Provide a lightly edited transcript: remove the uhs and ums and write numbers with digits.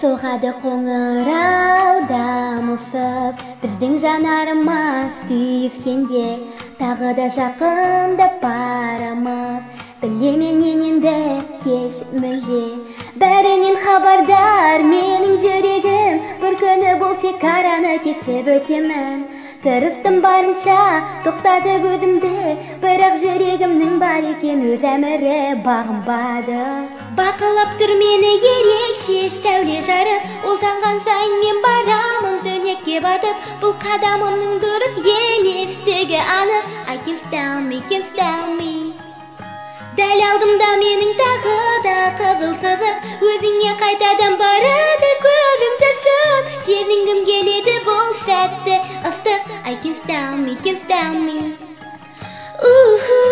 Соғады қоңырау дамылсыз, біздің жанарымыз түйіскенде, тағы да жақындап барамыз. Білемін мен енді кеш мүлде, бәрінен хабардар менің жүрегім. Бір күні бұл шекараны кесіп өтемін. Тырыстым барынша тоқтатып өзімді, бірақ жүрегімнің бар екен өз әмірі бағынбады. Бақылап тұр мені ерекше сәуле жарық, ол жанған сайын мен барамын түнекке батып. Бұл қадамымның дұрыс еместігі анық. I can't stop me, can't stop me. Дәл алдымда менің тағы да қызыл сызық, өзіңе қайтадан барады көзім түсіп. Сезінгім келеді бұл сәтті ыстық. I can't stop me, can't stop me. Уху.